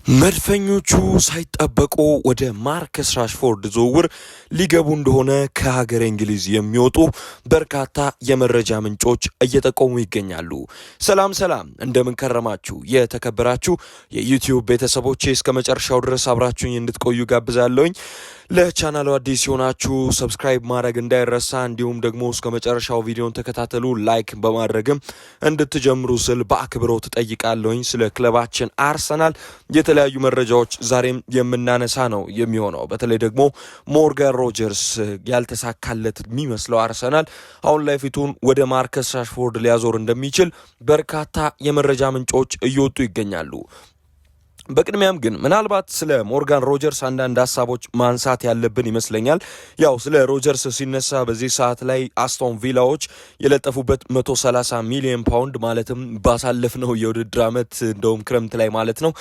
መድፈኞቹ ሳይጠበቁ ወደ ማርከስ ራሽፎርድ ዝውውር ሊገቡ እንደሆነ ከሀገረ እንግሊዝ የሚወጡ በርካታ የመረጃ ምንጮች እየጠቆሙ ይገኛሉ። ሰላም ሰላም፣ እንደምን ከረማችሁ የተከበራችሁ የዩቲዩብ ቤተሰቦቼ፣ እስከ መጨረሻው ድረስ አብራችሁኝ እንድትቆዩ ጋብዛለሁኝ። ለቻናሉ አዲስ የሆናችሁ subscribe ማድረግ እንዳይረሳ፣ እንዲሁም ደግሞ እስከ መጨረሻው ቪዲዮን ተከታተሉ፣ like በማድረግም እንድትጀምሩ ስል በአክብሮት እጠይቃለሁኝ። ስለ ክለባችን አርሰናል የተለያዩ መረጃዎች ዛሬም የምናነሳ ነው የሚሆነው። በተለይ ደግሞ ሞርጋን ሮጀርስ ያልተሳካለት የሚመስለው አርሰናል አሁን ላይ ፊቱን ወደ ማርከስ ራሽፎርድ ሊያዞር እንደሚችል በርካታ የመረጃ ምንጮች እየወጡ ይገኛሉ። በቅድሚያም ግን ምናልባት ስለ ሞርጋን ሮጀርስ አንዳንድ ሀሳቦች ማንሳት ያለብን ይመስለኛል። ያው ስለ ሮጀርስ ሲነሳ በዚህ ሰዓት ላይ አስቶን ቪላዎች የለጠፉበት 130 ሚሊዮን ፓውንድ፣ ማለትም ባሳለፍነው የውድድር ዓመት እንደውም ክረምት ላይ ማለት ነው፣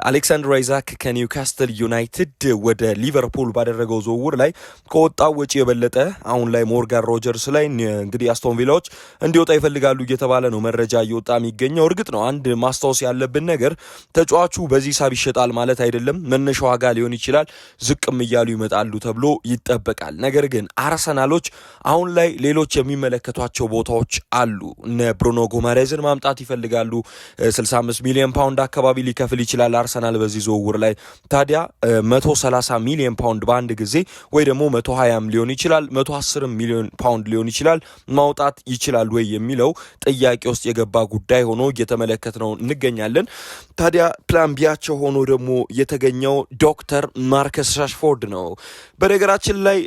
አሌክሳንድር አይዛክ ከኒውካስትል ዩናይትድ ወደ ሊቨርፑል ባደረገው ዝውውር ላይ ከወጣው ወጪ የበለጠ አሁን ላይ ሞርጋን ሮጀርስ ላይ እንግዲህ አስቶን ቪላዎች እንዲወጣ ይፈልጋሉ እየተባለ ነው መረጃ እየወጣ የሚገኘው። እርግጥ ነው አንድ ማስታወስ ያለብን ነገር ተጫዋቹ በዚህ ሂሳብ ይሸጣል ማለት አይደለም። መነሻ ዋጋ ሊሆን ይችላል፣ ዝቅም እያሉ ይመጣሉ ተብሎ ይጠበቃል። ነገር ግን አርሰናሎች አሁን ላይ ሌሎች የሚመለከቷቸው ቦታዎች አሉ። እነ ብሩኖ ጉማሬዝን ማምጣት ይፈልጋሉ። 65 ሚሊዮን ፓውንድ አካባቢ ሊከፍል ይችላል አርሰናል በዚህ ዝውውር ላይ። ታዲያ 130 ሚሊዮን ፓውንድ በአንድ ጊዜ ወይ ደግሞ 120 ሊሆን ይችላል፣ 110 ሚሊዮን ፓውንድ ሊሆን ይችላል ማውጣት ይችላል ወይ የሚለው ጥያቄ ውስጥ የገባ ጉዳይ ሆኖ እየተመለከትነው እንገኛለን። ታዲያ plan B ያቸው ሆኖ ደግሞ የተገኘው ዶክተር ማርከስ ራሽፎርድ ነው። በነገራችን ላይ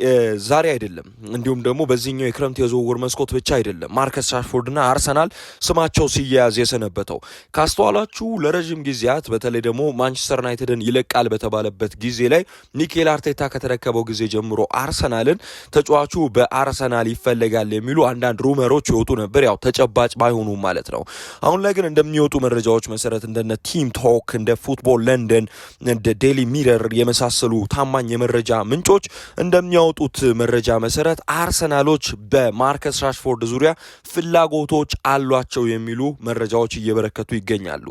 ዛሬ አይደለም፣ እንዲሁም ደግሞ በዚህኛው የክረምት የዝውውር መስኮት ብቻ አይደለም ማርከስ ራሽፎርድና አርሰናል ስማቸው ሲያያዝ የሰነበተው። ካስተዋላችሁ ለረዥም ጊዜያት በተለይ ደግሞ ማንቸስተር ዩናይትድን ይለቃል በተባለበት ጊዜ ላይ ሚኬል አርቴታ ከተረከበው ጊዜ ጀምሮ አርሰናልን ተጫዋቹ በአርሰናል ይፈለጋል የሚሉ አንዳንድ rumor ኦች ይወጡ ነበር፣ ያው ተጨባጭ ባይሆኑም ማለት ነው። አሁን ላይ ግን እንደሚወጡ መረጃዎች መሰረት እንደነ ቲም ቶክ፣ እንደ ፉትቦል ለንደን፣ እንደ ዴሊ ሚረር የመሳሰሉ ታማኝ የመረጃ ምንጮች እንደሚያወጡት መረጃ መሰረት አርሰናሎች በማርከስ ራሽፎርድ ዙሪያ ፍላጎቶች አሏቸው የሚሉ መረጃዎች እየበረከቱ ይገኛሉ።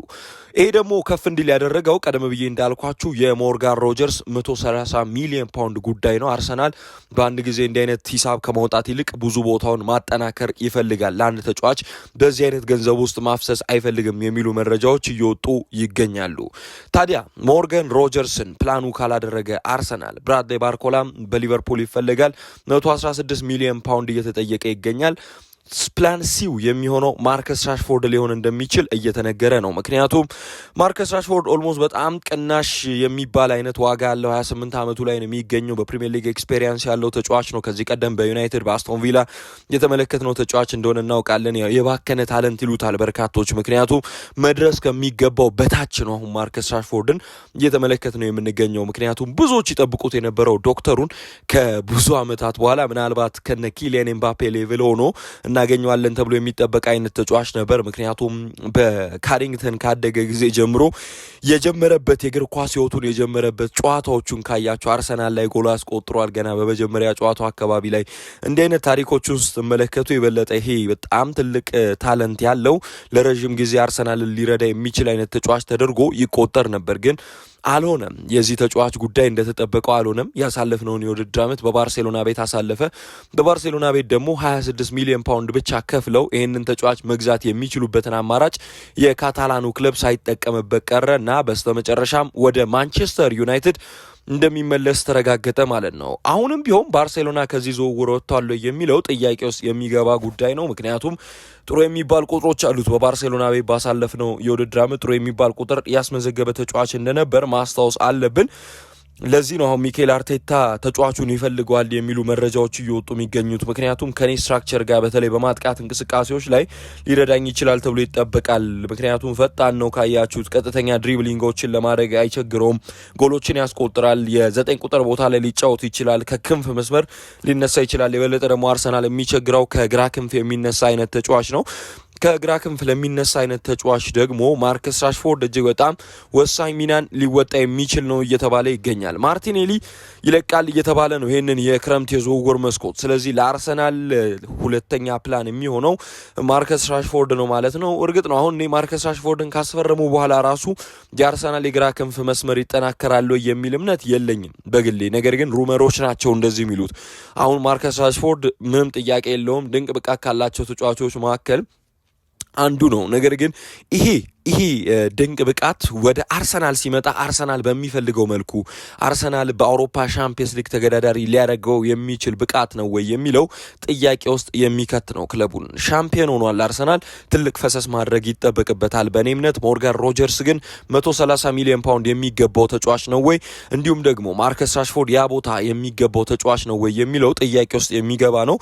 ይሄ ደግሞ ከፍ እንዲል ያደረገው ቀደም ብዬ እንዳልኳችሁ የሞርጋን ሮጀርስ 130 ሚሊዮን ፓውንድ ጉዳይ ነው። አርሰናል በአንድ ጊዜ እንዲህ አይነት ሂሳብ ከማውጣት ይልቅ ብዙ ቦታውን ማጠናከር ይፈልጋል። ለአንድ ተጫዋች በዚህ አይነት ገንዘብ ውስጥ ማፍሰስ አይፈልግም የሚሉ መረጃዎች እየወጡ ይገኛሉ። ታዲያ ሞርጋን ሮጀርስን ፕላኑ ካላደረገ አርሰናል ብራድሌ ባርኮላም በሊቨርፑል ይፈለጋል። 116 ሚሊዮን ፓውንድ እየተጠየቀ ይገኛል። Plan C ው የሚሆነው ማርከስ ራሽፎርድ ሊሆን እንደሚችል እየተነገረ ነው። ምክንያቱም ማርከስ ራሽፎርድ almost በጣም ቅናሽ የሚባል አይነት ዋጋ ያለው፣ 28 ዓመቱ ላይ ነው የሚገኘው። በፕሪሚየር ሊግ experience ያለው ተጫዋች ነው። ከዚህ ቀደም በዩናይትድ፣ በአስቶን ቪላ የተመለከትነው ተጫዋች እንደሆነ እናውቃለን። የባከነ talent ይሉታል በርካቶች። ምክንያቱም መድረስ ከሚገባው በታች ነው አሁን ማርከስ ራሽፎርድን እየተመለከትነው የምንገኘው። ምክንያቱም ብዙዎች ይጠብቁት የነበረው ዶክተሩን ከብዙ ዓመታት በኋላ ምናልባት ከነ ኪሊያን ኤምባፔ level ሆኖ እናገኘዋለን ተብሎ የሚጠበቅ አይነት ተጫዋች ነበር። ምክንያቱም በካሪንግተን ካደገ ጊዜ ጀምሮ የጀመረበት የእግር ኳስ ሕይወቱን የጀመረበት ጨዋታዎቹን ካያቸው አርሰናል ላይ ጎል አስቆጥሯል። ገና በመጀመሪያ ጨዋታው አካባቢ ላይ እንዲህ አይነት ታሪኮቹን ስትመለከቱ የበለጠ ይሄ በጣም ትልቅ talent ያለው፣ ለረዥም ጊዜ አርሰናልን ሊረዳ የሚችል አይነት ተጫዋች ተደርጎ ይቆጠር ነበር፣ ግን አልሆነም። የዚህ ተጫዋች ጉዳይ እንደተጠበቀው አልሆነም። ያሳለፍነውን የውድድር ዓመት በባርሴሎና ቤት አሳለፈ። በባርሴሎና ቤት ደግሞ 26 ሚሊዮን ፓውንድ ብቻ ከፍለው ይህንን ተጫዋች መግዛት የሚችሉበትን አማራጭ የካታላኑ ክለብ ሳይጠቀምበት ቀረ እና በስተመጨረሻም ወደ ማንቸስተር ዩናይትድ እንደሚመለስ ተረጋገጠ ማለት ነው። አሁንም ቢሆን ባርሴሎና ከዚህ ዝውውር ወጥቷል የሚለው ጥያቄ ውስጥ የሚገባ ጉዳይ ነው። ምክንያቱም ጥሩ የሚባል ቁጥሮች አሉት። በባርሴሎና ቤት ባሳለፍነው የውድድር ዓመት ጥሩ የሚባል ቁጥር ያስመዘገበ ተጫዋች እንደነበር ማስታወስ አለብን። ለዚህ ነው አሁን ሚኬል አርቴታ ተጫዋቹን ይፈልገዋል የሚሉ መረጃዎች እየወጡ የሚገኙት። ምክንያቱም ከኔ structure ጋር በተለይ በማጥቃት እንቅስቃሴዎች ላይ ሊረዳኝ ይችላል ተብሎ ይጠበቃል። ምክንያቱም ፈጣን ነው፣ ካያችሁት ቀጥተኛ dribbling ኦችን ለማድረግ አይቸግረውም፣ ጎሎችን ያስቆጥራል። የ9 ቁጥር ቦታ ላይ ሊጫወት ይችላል፣ ከክንፍ መስመር ሊነሳ ይችላል። የበለጠ ደግሞ አርሰናል የሚቸግረው ከግራ ክንፍ የሚነሳ አይነት ተጫዋች ነው። ከግራ ክንፍ ለሚነሳ አይነት ተጫዋች ደግሞ ማርከስ ራሽፎርድ እጅግ በጣም ወሳኝ ሚናን ሊወጣ የሚችል ነው እየተባለ ይገኛል። ማርቲኔሊ ይለቃል እየተባለ ነው ይህንን የክረምት የዝውውር መስኮት። ስለዚህ ለአርሰናል ሁለተኛ ፕላን የሚሆነው ማርከስ ራሽፎርድ ነው ማለት ነው። እርግጥ ነው አሁን እኔ ማርከስ ራሽፎርድን ካስፈረሙ በኋላ ራሱ የአርሰናል የግራ ክንፍ መስመር ይጠናከራል የሚል እምነት የለኝም በግሌ። ነገር ግን rumor ኦች ናቸው እንደዚህ የሚሉት። አሁን ማርከስ ራሽፎርድ ምንም ጥያቄ የለውም ድንቅ ብቃት ካላቸው ተጫዋቾች መካከል አንዱ ነው። ነገር ግን ይሄ ድንቅ ብቃት ወደ አርሰናል ሲመጣ አርሰናል በሚፈልገው መልኩ አርሰናል በአውሮፓ ሻምፒየንስ ሊግ ተገዳዳሪ ሊያደርገው የሚችል ብቃት ነው ወይ የሚለው ጥያቄ ውስጥ የሚከት ነው። ክለቡን ሻምፒዮን ሆኗል አርሰናል፣ ትልቅ ፈሰስ ማድረግ ይጠበቅበታል በእኔ እምነት። ሞርጋን ሮጀርስ ግን 130 ሚሊዮን ፓውንድ የሚገባው ተጫዋች ነው ወይ፣ እንዲሁም ደግሞ ማርከስ ራሽፎርድ ያ ቦታ የሚገባው ተጫዋች ነው ወይ የሚለው ጥያቄ ውስጥ የሚገባ ነው።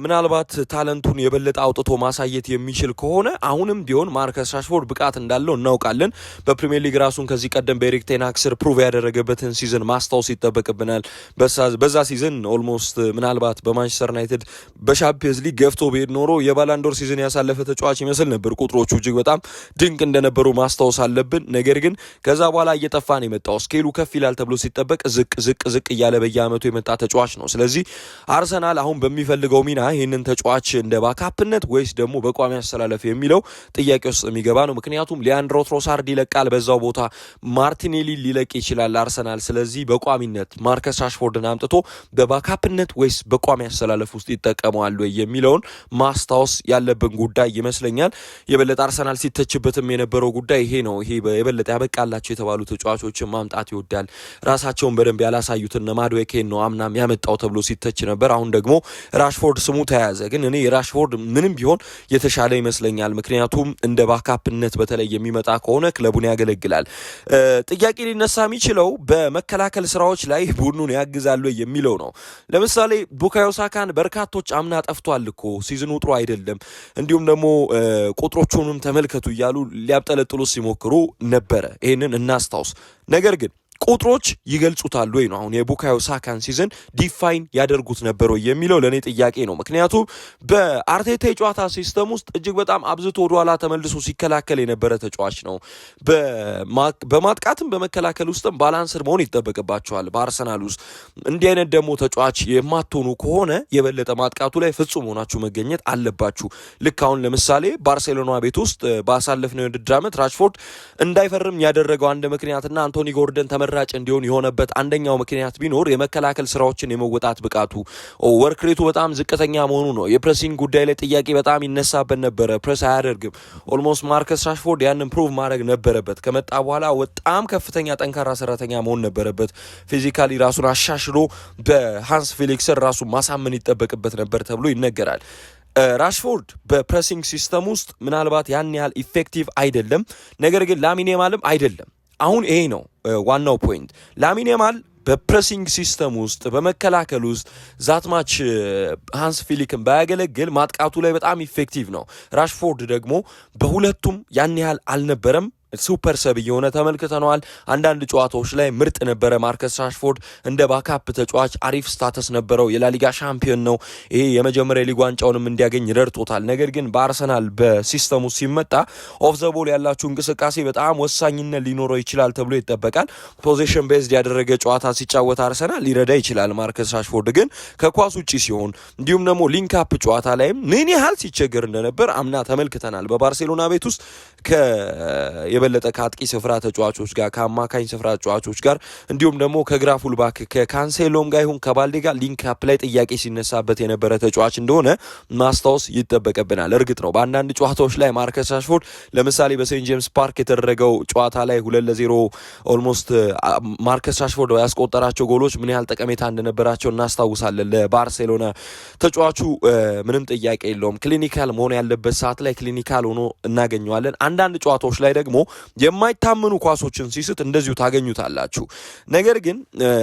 ምናልባት talent ኡን የበለጠ አውጥቶ ማሳየት የሚችል ከሆነ አሁንም ቢሆን ማርከስ ራሽፎርድ ብቃት እንዳለው እናውቃለን። በፕሪሚየር ሊግ ራሱን ከዚህ ቀደም በኤሪክ ቴን ሃግ ስር prove ያደረገበትን season ማስታወስ ይጠበቅብናል። በዛ season almost ምናልባት በማንቸስተር ዩናይትድ በሻምፒየንስ ሊግ ገፍቶ ቢሄድ ኖሮ የባላንዶር season ያሳለፈ ተጫዋች ይመስል ነበር። ቁጥሮቹ እጅግ በጣም ድንቅ እንደነበሩ ማስታወስ አለብን። ነገር ግን ከዛ በኋላ እየጠፋ ነው የመጣው። scale ኡ ከፍ ይላል ተብሎ ሲጠበቅ ዝቅ ዝቅ ዝቅ እያለ በየአመቱ የመጣ ተጫዋች ነው። ስለዚህ አርሰናል አሁን በሚፈልገው ሚና ይህንን ተጫዋች እንደ backup ነት ወይስ ደግሞ በቋሚ አሰላለፍ የሚለው ጥያቄ ውስጥ የሚገባ ነው። ምክንያቱም ሊያንድሮ ትሮሳርድ ይለቃል፣ በዛው ቦታ ማርቲኔሊ ሊለቅ ይችላል አርሰናል። ስለዚህ በቋሚነት ማርከስ ራሽፎርድን አምጥቶ በ backup ነት ወይስ በቋሚ አሰላለፍ ውስጥ ይጠቀመዋል ወይ የሚለውን ማስታወስ ያለብን ጉዳይ ይመስለኛል። የበለጠ አርሰናል ሲተችበትም የነበረው ጉዳይ ይሄ ነው። ይሄ የበለጠ ያበቃላቸው የተባሉ ተጫዋቾችን ማምጣት ይወዳል። ራሳቸውን በደንብ ያላሳዩትን ማድዌኬን ነው አምናም ያመጣው ተብሎ ሲተች ነበር። አሁን ደግሞ ራሽፎርድ ስሙ ተያያዘ። ግን እኔ ራሽፎርድ ምንም ቢሆን የተሻለ ይመስለኛል። ምክንያቱም እንደ backup ነት በተለይ የሚመጣ ከሆነ ክለቡን ያገለግላል። ጥያቄ ሊነሳ የሚችለው በመከላከል ስራዎች ላይ ቡድኑን ያግዛሉ የሚለው ነው። ለምሳሌ ቡካዮ ሳካን በርካቶች አምና ጠፍቷል እኮ፣ season ኡ ጥሩ አይደለም፣ እንዲሁም ደግሞ ቁጥሮቹንም ተመልከቱ እያሉ ሊያብጠለጥሉ ሲሞክሩ ነበረ። ይህንን እናስታውስ። ነገር ግን ቁጥሮች ይገልጹታል ወይ ነው፣ አሁን የቡካዮ ሳካን season define ያደርጉት ነበር ወይ የሚለው ለእኔ ጥያቄ ነው። ምክንያቱም በአርቴታ የጨዋታ system ውስጥ እጅግ በጣም አብዝቶ ወደኋላ ተመልሶ ሲከላከል የነበረ ተጫዋች ነው። በማጥቃትም በመከላከል ውስጥም balanced መሆን ይጠበቅባቸዋል በአርሰናል ውስጥ። እንዲህ አይነት ደግሞ ተጫዋች የማትሆኑ ከሆነ የበለጠ ማጥቃቱ ላይ ፍጹም ሆናችሁ መገኘት አለባችሁ። ልክ አሁን ለምሳሌ ባርሴሎና ቤት ውስጥ ባሳለፍነው የውድድር ዓመት ራሽፎርድ እንዳይፈርም ያደረገው አንድ ምክንያትና አንቶኒ ጎርደን ተመራጭ እንዲሆን የሆነበት አንደኛው ምክንያት ቢኖር የመከላከል ስራዎችን የመወጣት ብቃቱ፣ work rate ኡ በጣም ዝቅተኛ መሆኑ ነው። የ pressing ጉዳይ ላይ ጥያቄ በጣም ይነሳበት ነበረ። ፕሬስ አያደርግም። Almost ማርከስ ራሽፎርድ ያንን prove ማድረግ ነበረበት። ከመጣ በኋላ በጣም ከፍተኛ ጠንካራ ሰራተኛ መሆን ነበረበት። Physically ራሱን አሻሽሎ በሃንስ ፍሊክ ስር ራሱን ማሳመን ይጠበቅበት ነበር ተብሎ ይነገራል። ራሽፎርድ በ pressing system ውስጥ ምናልባት ያን ያህል effective አይደለም። ነገር ግን ላሚን ያማልም አይደለም። አሁን ይሄ ነው ዋናው point። ላሚን ያማል በ pressing system ውስጥ፣ በመከላከል ውስጥ that much ሃንስ ፍሊክን ባያገለግል ማጥቃቱ ላይ በጣም effective ነው። ራሽፎርድ ደግሞ በሁለቱም ያን ያህል አልነበረም። Super sub እየሆነ ተመልክተነዋል። አንዳንድ ጨዋታዎች ላይ ምርጥ ነበረ። ማርከስ ራሽፎርድ እንደ backup ተጫዋች አሪፍ status ነበረው። የላሊጋ ሻምፒዮን ነው። ይሄ የመጀመሪያ የሊግ ዋንጫውንም እንዲያገኝ ረድቶታል። ነገር ግን በአርሰናል በ system ኡ ሲመጣ off the ball ያላችሁ እንቅስቃሴ በጣም ወሳኝነት ሊኖረው ይችላል ተብሎ ይጠበቃል። Possession based ያደረገ ጨዋታ ሲጫወት አርሰናል ሊረዳ ይችላል። ማርከስ ራሽፎርድ ግን ከኳስ ውጭ ሲሆን እንዲሁም ደግሞ link up ጨዋታ ላይም ምን ያህል ሲቸገር እንደነበር አምና ተመልክተናል። በባርሴሎና ቤት ውስጥ የበለጠ ከአጥቂ ስፍራ ተጫዋቾች ጋር፣ ከአማካኝ ስፍራ ተጫዋቾች ጋር፣ እንዲሁም ደግሞ ከግራ fullback ከካንሴሎም ጋር ይሁን ከባልዴ ጋር link up ላይ ጥያቄ ሲነሳበት የነበረ ተጫዋች እንደሆነ ማስታወስ ይጠበቅብናል። እርግጥ ነው በአንዳንድ ጨዋታዎች ላይ ማርከስ ራሽፎርድ ለምሳሌ በሴንት ጄምስ ፓርክ የተደረገው ጨዋታ ላይ 2-0 almost ማርከስ ራሽፎርድ ያስቆጠራቸው ጎሎች ምን ያህል ጠቀሜታ እንደነበራቸው እናስታውሳለን። ለባርሴሎና ተጫዋቹ ምንም ጥያቄ የለውም። Clinical መሆን ያለበት ሰዓት ላይ clinical ሆኖ እናገኘዋለን። አንዳንድ ጨዋታዎች ላይ ደግሞ የማይታመኑ ኳሶችን ሲስት እንደዚሁ ታገኙታላችሁ። ነገር ግን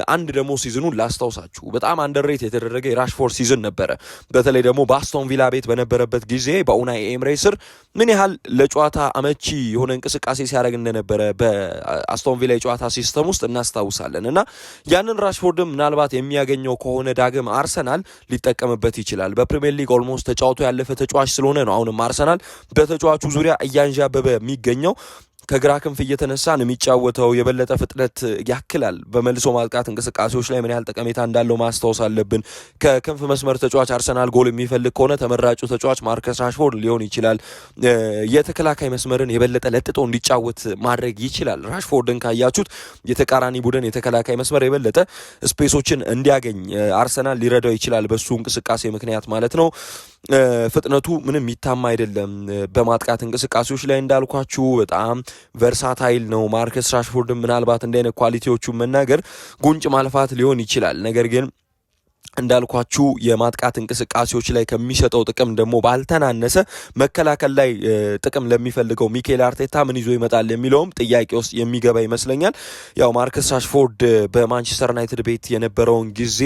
አንድ ደግሞ season ኑን ላስታውሳችሁ፣ በጣም underrate የተደረገ የራሽፎርድ season ነበረ። በተለይ ደግሞ በአስቶን ቪላ ቤት በነበረበት ጊዜ በኡናይ ኤምሬ ስር ምን ያህል ለጨዋታ አመቺ የሆነ እንቅስቃሴ ሲያደርግ እንደነበረ በአስቶን ቪላ የጨዋታ system ውስጥ እናስታውሳለን። እና ያንን ራሽፎርድም ምናልባት የሚያገኘው ከሆነ ዳግም አርሰናል ሊጠቀምበት ይችላል። በፕሪሚየር ሊግ almost ተጫውቶ ያለፈ ተጫዋች ስለሆነ ነው አሁንም አርሰናል በተጫዋቹ ዙሪያ እያንዣበበ የሚገኘው። ከግራ ክንፍ እየተነሳ ነው የሚጫወተው። የበለጠ ፍጥነት ያክላል። በመልሶ ማጥቃት እንቅስቃሴዎች ላይ ምን ያህል ጠቀሜታ እንዳለው ማስታወስ አለብን። ከክንፍ መስመር ተጫዋች አርሰናል ጎል የሚፈልግ ከሆነ ተመራጩ ተጫዋች ማርከስ ራሽፎርድ ሊሆን ይችላል። የተከላካይ መስመርን የበለጠ ለጥጦ እንዲጫወት ማድረግ ይችላል። ራሽፎርድን ካያችሁት የተቃራኒ ቡድን የተከላካይ መስመር የበለጠ space ኦችን እንዲያገኝ አርሰናል ሊረዳው ይችላል፣ በሱ እንቅስቃሴ ምክንያት ማለት ነው። ፍጥነቱ ምንም የሚታማ አይደለም። በማጥቃት እንቅስቃሴዎች ላይ እንዳልኳችሁ በጣም versatile ነው። ማርከስ ራሽፎርድ ምናልባት እንደ አይነት quality ዎቹ መናገር ጉንጭ ማልፋት ሊሆን ይችላል። ነገር ግን እንዳልኳችሁ የማጥቃት እንቅስቃሴዎች ላይ ከሚሰጠው ጥቅም ደግሞ ባልተናነሰ መከላከል ላይ ጥቅም ለሚፈልገው ሚኬል አርቴታ ምን ይዞ ይመጣል የሚለውም ጥያቄ ውስጥ የሚገባ ይመስለኛል። ያው ማርከስ ራሽፎርድ በማንቸስተር ዩናይትድ ቤት የነበረውን ጊዜ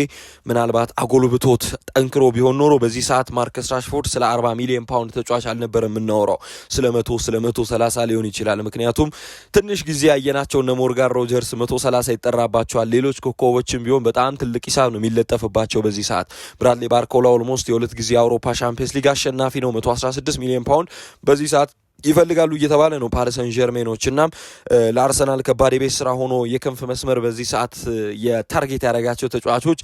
ምናልባት አጎልብቶት ጠንክሮ ቢሆን ኖሮ በዚህ ሰዓት ማርከስ ራሽፎርድ ስለ 40 ሚሊዮን ፓውንድ ተጫዋች አልነበረ የምናወራው፣ ስለ 130 ሊሆን ይችላል። ምክንያቱም ትንሽ ጊዜ ያየናቸው እነ ሞርጋን ሮጀርስ 130 ይጠራባቸዋል። ሌሎች ኮከቦችም ቢሆን በጣም ትልቅ ሂሳብ ነው የሚለጠፍባቸው በዚህ ሰዓት። ብራድሊ ባርኮላ almost የሁለት ጊዜ የአውሮፓ ሻምፒየንስ ሊግ አሸናፊ ነው። 116 ሚሊዮን ፓውንድ በዚህ ሰዓት ይፈልጋሉ እየተባለ ነው ፓሪሰን ዠርሜኖች። እናም ለአርሰናል ከባድ የቤት ስራ ሆኖ የክንፍ መስመር በዚህ ሰዓት የ target ያደረጋቸው ተጫዋቾች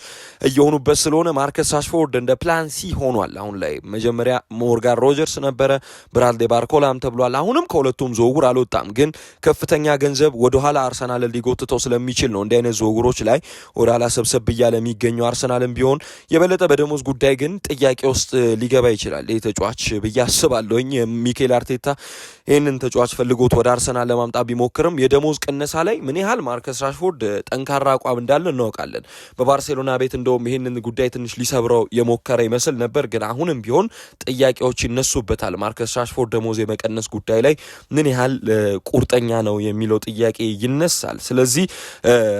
እየሆኑበት ስለሆነ ማርከስ ራሽፎርድ እንደ plan C ሆኗል። አሁን ላይ መጀመሪያ ሞርጋን ሮጀርስ ነበረ፣ ብራድሊ ባርኮላም ተብሏል። አሁንም ከሁለቱም ዝውውር አልወጣም፣ ግን ከፍተኛ ገንዘብ ወደኋላ አርሰናልን ሊጎትተው ስለሚችል ነው እንዲህ አይነት ዝውውሮች ላይ ወደኋላ ሰብሰብ እያለ የሚገኘው። አርሰናልም ቢሆን የበለጠ በደሞዝ ጉዳይ ግን ጥያቄ ውስጥ ሊገባ ይችላል ይህ ተጫዋች ብዬ አስባለሁኝ። ሚኬል አርቴታ ይህንን ተጫዋች ፈልጎት ወደ አርሰናል ለማምጣት ቢሞክርም የደሞዝ ቅነሳ ላይ ምን ያህል ማርከስ ራሽፎርድ ጠንካራ አቋም እንዳለ እናውቃለን። በባርሴሎና ቤት እንደውም ይህንን ጉዳይ ትንሽ ሊሰብረው የሞከረ ይመስል ነበር፣ ግን አሁንም ቢሆን ጥያቄዎች ይነሱበታል። ማርከስ ራሽፎርድ ደሞዝ የመቀነስ ጉዳይ ላይ ምን ያህል ቁርጠኛ ነው የሚለው ጥያቄ ይነሳል። ስለዚህ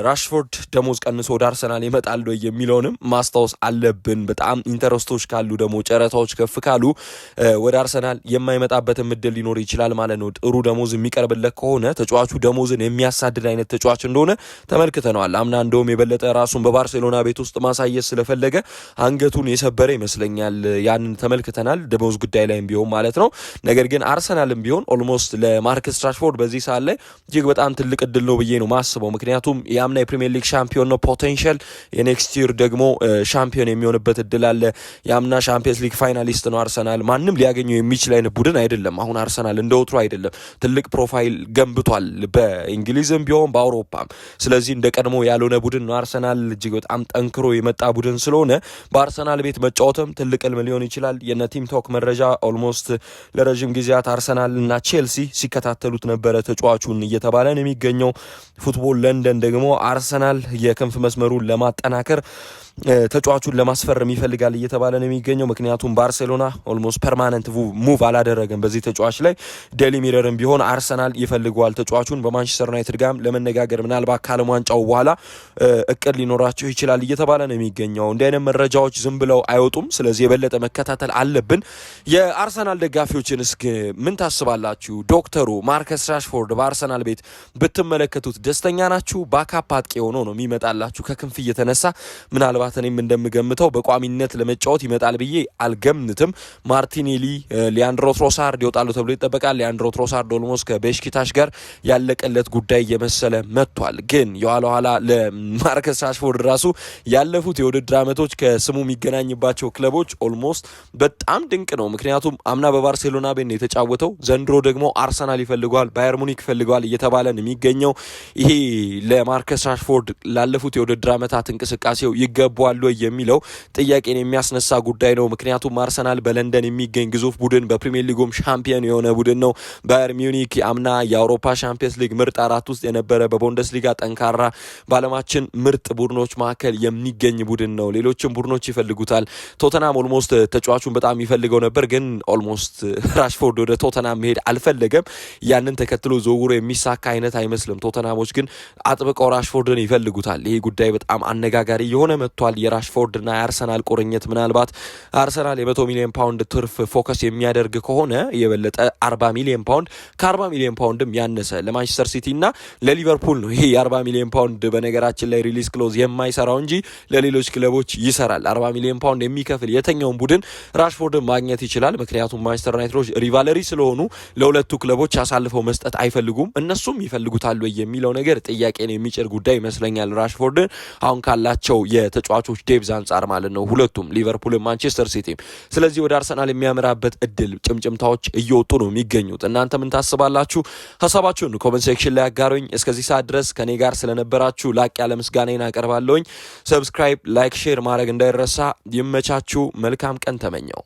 ራሽፎርድ ደሞዝ ቀንሶ ወደ አርሰናል ይመጣል ወይ የሚለውንም ማስታወስ አለብን። በጣም interest ኦች ካሉ ደግሞ ጨረታዎች ከፍ ካሉ ወደ አርሰናል የማይመጣበትም እድል ሊኖር ይችላል ማለት ነው። ጥሩ ደሞዝ የሚቀርብለት ከሆነ ተጫዋቹ ደሞዝን የሚያሳድድ አይነት ተጫዋች እንደሆነ ተመልክተነዋል። አምና እንደውም የበለጠ ራሱን በባርሴሎና ቤት ውስጥ ማሳየት ስለፈለገ አንገቱን የሰበረ ይመስለኛል። ያንን ተመልክተናል፣ ደሞዝ ጉዳይ ላይም ቢሆን ማለት ነው። ነገር ግን አርሰናልም ቢሆን almost ለማርከስ ራሽፎርድ በዚህ ሰዓት ላይ እጅግ በጣም ትልቅ እድል ነው ብዬ ነው ማስበው። ምክንያቱም የአምና የፕሪሚየር ሊግ ሻምፒዮን ነው፣ potential የ next year ደግሞ ሻምፒዮን የሚሆንበት እድል አለ። የአምና ሻምፒየንስ ሊግ finalist ነው አርሰናል። ማንም ሊያገኘው የሚችል አይነት ቡድን አይደለም። አሁን አርሰናል እንደ ወትሮ አይደለም። ትልቅ profile ገንብቷል በእንግሊዝም ቢሆን በአውሮፓም። ስለዚህ እንደ ቀድሞ ያልሆነ ቡድን ነው አርሰናል። እጅግ በጣም ጠንክሮ የመጣ ቡድን ስለሆነ በአርሰናል ቤት መጫወትም ትልቅ ህልም ሊሆን ይችላል። የነ ቲም ቶክ መረጃ almost ለረዥም ጊዜያት አርሰናል እና ቼልሲ ሲከታተሉት ነበረ ተጫዋቹን እየተባለ ነው የሚገኘው። ፉትቦል ለንደን ደግሞ አርሰናል የክንፍ መስመሩን ለማጠናከር ተጫዋቹን ለማስፈረም ይፈልጋል እየተባለ ነው የሚገኘው። ምክንያቱም ባርሴሎና almost permanent move አላደረገም በዚህ ተጫዋች ላይ። ዴሊ ሚረርም ቢሆን አርሰናል ይፈልገዋል ተጫዋቹን፣ በማንቸስተር ዩናይትድ ጋርም ለመነጋገር ምናልባት ከዓለም ዋንጫው በኋላ እቅድ ሊኖራቸው ይችላል እየተባለ ነው የሚገኘው። እንዲህ አይነት መረጃዎች ዝም ብለው አይወጡም። ስለዚህ የበለጠ መከታተል አለብን። የአርሰናል ደጋፊዎችን እስኪ ምን ታስባላችሁ? ዶክተሩ ማርከስ ራሽፎርድ በአርሰናል ቤት ብትመለከቱት ደስተኛ ናችሁ? backup አጥቂ ሆኖ ነው የሚመጣላችሁ ከክንፍ እየተነሳ። ምናልባት እኔም እንደምገምተው በቋሚነት ለመጫወት ይመጣል ብዬ አልገምትም። ማርቲኔሊ፣ ሊያንድሮ ትሮሳርድ ይወጣሉ ተብሎ ይጠበቃል። ሊያንድሮ ትሮሳርድ almost ከቤሽኪታሽ ጋር ያለቀለት ጉዳይ እየመሰለ መጥቷል። ግን የኋላ ኋላ ለማርከስ ራሽፎርድ ራሱ ያለፉት የውድድር ዓመቶች ከስሙ የሚገናኝባቸው ክለቦች almost በጣም ድንቅ ነው። ምክንያቱም አምና በባርሴሎና ቤት ነው የተጫወተው፣ ዘንድሮ ደግሞ አርሰናል ይፈልገዋል፣ ባየር ሙኒክ ይፈልገዋል እየተባለ ነው የሚገኘው። ይሄ ለማርከስ ራሽፎርድ ላለፉት የውድድር ዓመታት እንቅስቃሴው ይገባዋል ወይ የሚለው ጥያቄን የሚያስነሳ ጉዳይ ነው። ምክንያቱም አርሰናል በለንደን የሚገኝ ግዙፍ ቡድን፣ በፕሪሚየር ሊጉም ሻምፒዮን የሆነ ቡድን ነው። ባየር ሚዩኒክ አምና የአውሮፓ ሻምፒየንስ ሊግ ምርጥ አራት ውስጥ የነበረ፣ በቡንደስሊጋ ጠንካራ፣ በዓለማችን ምርጥ ቡድኖች መካከል የሚገኝ ቡድን ነው። ሌሎችም ቡድኖች ይፈልጉታል። ቶተናም almost ተጫዋቹን በጣም ይፈልገው ነበር፣ ግን almost ራሽፎርድ ወደ ቶተናም መሄድ አልፈለገም። ያንን ተከትሎ ዝውውሩ የሚሳካ አይነት አይመስልም። ቶተናሞች ግን አጥብቀው ራሽፎርድን ይፈልጉታል። ይሄ ጉዳይ በጣም አነጋጋሪ እየሆነ መጥቷል። የራሽፎርድና የአርሰናል ቁርኝት ምናልባት አርሰናል የ100 ሚሊዮን ፓውንድ ትርፍ focus የሚያደርግ ከሆነ የበለጠ 40 ሚሊዮን ፓውንድ፣ ከ40 ሚሊዮን ፓውንድም ያነሰ ለማንቸስተር ሲቲ እና ለሊቨርፑል ነው። ይሄ የ40 ሚሊዮን ፓውንድ በነገራችን ላይ release clause የማይሰራው እንጂ ለሌሎች ክለቦች ይሰራል። 40 ሚሊዮን ፓውንድ የሚከፍል የትኛውም ቡድን ራሽፎርድን ማግኘት ይችላል። ምክንያቱም ማንቸስተር ዩናይትዶች rivalry ስለሆኑ ለሁለቱ ክለቦች አሳልፈው መስጠት አይፈልጉም። እነሱም ይፈልጉታል ወይ የሚለው ነገር ጥያቄን የሚጭር ጉዳይ ይመስለኛል። ራሽፎርድን አሁን ካላቸው የተጫዋቾች depth አንጻር ማለት ነው፣ ሁለቱም ሊቨርፑልም ማንቸስተር ሲቲም። ስለዚህ ወደ አርሰናል የሚያመራበት እድል ጭምጭምታዎች እየወጡ ነው የሚገኙት። እናንተ ምን ታስባላችሁ? ሀሳባችሁን comment section ላይ አጋሩኝ። እስከዚህ ሰዓት ድረስ ከኔ ጋር ስለነበራችሁ ላቅ ያለ ምስጋናዬን አቀርባለሁኝ። Subscribe፣ like፣ share ማድረግ እንዳይረሳ። ይመቻችሁ። መልካም ቀን ተመኘሁ።